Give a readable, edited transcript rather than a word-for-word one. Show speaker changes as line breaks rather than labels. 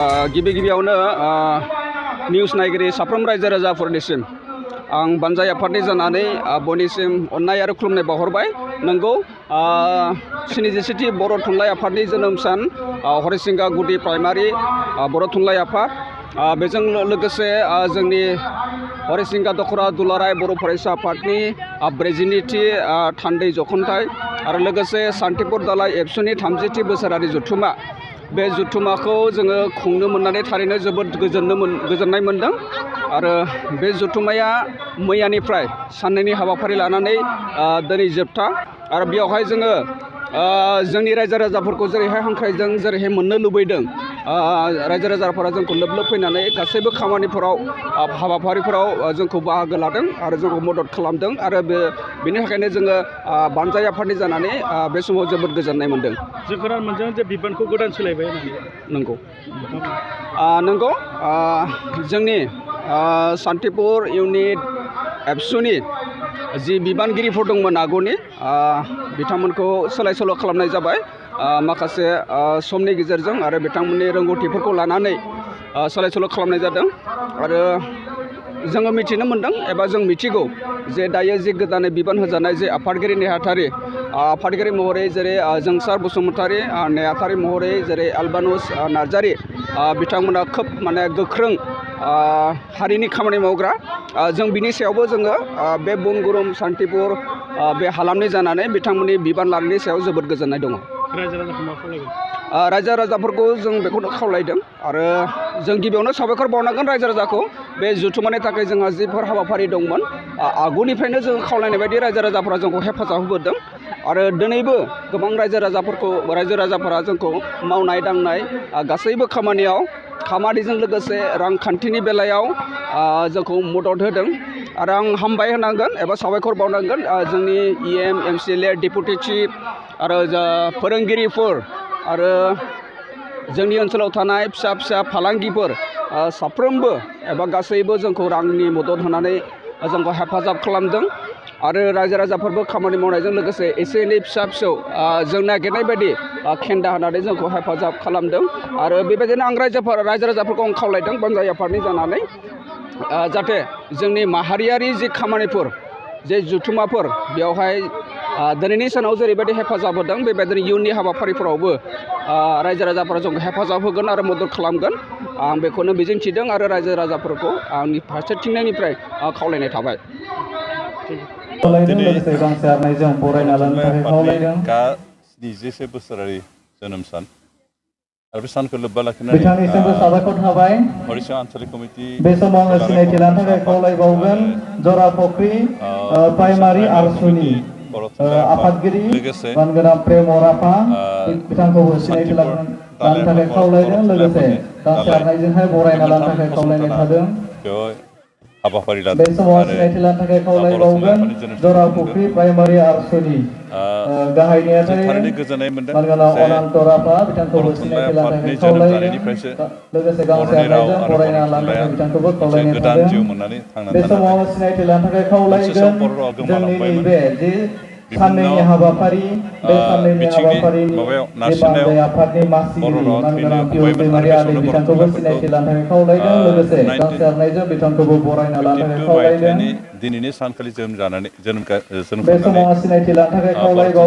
गिबि गिबियावनो निउस नायगिरि साफ्रोम रायजो राजाफोरनिसिम आं बानजाय आफादनि जानानै बयनिसिम अननाय आरो खुलुमनाय बावहरबाय। नंगौ 77थि बर' थुनलाइ आफादनि जोनोम सान हरिसिंगा गुदि प्राइमारि बर' थुनलाइ आफाद बेजों लोगोसे जोंनि हरिसिंगा दखरा दुलाराय बर' फरायसा आफादनि 42थि थान्दै जखनथाइ आरो लोगोसे सान्तिपुर दालाय एबसुनि 30थि बोसोरारि जथुम्मा बे जथुम्माखौ जोङो खुंनो मोननानै थारैनो जोबोद गोजोननाय मोनदों आरो बे जथुम्माया मैयानिफ्राय साननैनि हाबाफारि लानानै दिनै जोबथा आरो बेयावहाय जोङो जोंनि रायजो राजाफोरखौ जेरैहाय हांख्रायदों जेरैहाय मोननो लुबैदों रायजो राजाफोरा जोंखौ लोब लोब फैनानै गासैबो खामानिफोराव हाबाफारिफोराव जोंखौ बाहागो लादों आरो जोंखौ मदद खालामदों आरो बेनि थाखायनो जोङो बानजाय आफादनि जानानै बे समाव जोबोद गोजोननाय मोनदों।
जों खोनानो मोनदों जे बिबानखौ गोदान सोलायबाय होननानै।
नंगौ जोंनि सान्तिपुर इउनिट एबसुनि जि बिबानगिरिफोर दंमोन आगुनि बिथांमोनखौ सोलाय सोल' खालामनाय जाबाय माखासे समनि गेजेरजों आरो बिथांमोननि रोंगौथिफोरखौ लानानै सोलाय सोल' खालामनाय जादों आरो जोङो मिथिनो मोनदों एबा जों मिथिगौ जे दायो जि गोदानै बिबान होजानाय जे आफादगिरि नेहाथारि आफादगिरि महरै जेरै जोंसार बसुमतारी नेहाथारि महरै जेरै आलबानुस नार्जारी बिथांमोना खोब माने गोख्रों हारिनि खामानि मावग्रा जों बिनि सायावबो जोङो बे बनगुरुम सान्तिपुर बे हालामनि जानानै बिथांमोननि बिबान लानायनि सायाव जोबोद गोजोननाय दङ। रायजो राजाफोरखौ जों बेखौनो खावलायदों आरो जों गिबियावनो साबायखर बावनांगोन रायजो राजाखौ बे जथुम्मानि थाखाय जोंहा जिफोर हाबाफारि दंमोन आगुनिफ्रायनो जों खावलायनाय बायदि रायजो राजाफोरा जोंखौ हेफाजाब होबोदों आरो दिनैबो गोबां रायजो राजाफोरा जोंखौ मावनाय दांनाय गासैबो खामानिजों लोगोसे रांखान्थिनि बेलायाव जोंखौ मदद होदों आरो आं हामबाय होनांगोन एबा साबायखर बावनांगोन जोंनि EM MCLA डेपुटि चिफ आरो फोरोंगिरिफोर आरो जोंनि ओनसोलाव थानाय फिसा फिसा फालांगिफोर साफ्रोमबो एबा गासैबो जोंखौ रांनि मदद होनानै जोंखौ हेफाजाब खालामदों आरो रायजो राजाफोरबो खामानि मावनायजों लोगोसे एसे एनै फिसा फिसौ जों नागिरनाय बायदि खेन्दा होनानै जोंखौ हेफाजाब खालामदों आरो बेबायदिनो आं रायजो राजाफोरखौ आं खावलायदों बानजाय आफादनि जानानै जाहाथे जोंनि माहारियारि जि खामानिफोर जे जथुम्माफोर बेवहाय दिनैनि सानाव जेरैबायदि हेफाजाब होदों बेबायदिनो इयुननि हाबाफारिफोरावबो रायजो राजाफोरा जोंखौ हेफाजाब होगोन आरो मदद खालामगोन आं बेखौनो मिजिंथिदों आरो रायजो राजाफोरखौ आंनि फारसेथिंनिफ्राय खावलायनाय थाबाय।
दिनै गा-70 बोसोरारि जोनोम सान आरो बे सानखौ लोब्बा लाखिनानै हरिसिंगा आन्चलिक कमिटि
बे समाव आङो सिनायथि लानो थाखाय खावलायबावगोन जरा फख्रि प्राइमारि आरसुनि आफादगिरि
लोगोसे
बानगोनां प्रेम अराफा बिथांखौबो सिनायथि लानो थाखाय खावलायदों लोगोसे गांसे आरनायजोंहाय बरायना लानो थाखाय खावलायनाय थादों।
बेवहाय हाबाफारि लादों
बे समाव सिनायथि लानो थाखाय खावलायबावगोन जरा फख्रि प्राइमारि आरसुनि गाहाय नेहाथारि बानगोनां अनन्त राभा बिथांखौबो सिनायथि लानो थाखाय खावलायदों लोगोसे गांसे आरनायजों बरायना लानो थाखाय बिथांखौबो खावलायनाय थादों। बे समाव सिनायथि लानो थाखाय खावलायगोन जोंनि नैबे जि साननैनि हाबाफारि बे साननैनि हाबाफारिनि जे बानजाय आफादनि मासिगिरि मानगोनां पियुष दैमारि आदै बिथांखौबो सिनायथि लानो थाखाय खावलायदों लोगोसे गांसे आरनायजों बिथांखौबो बरायना लानो थाखाय खावलायदों।
दिनैनि सानखालि जोनोम
बे समाव सिनायथि लानो थाखाय खावलायबावो।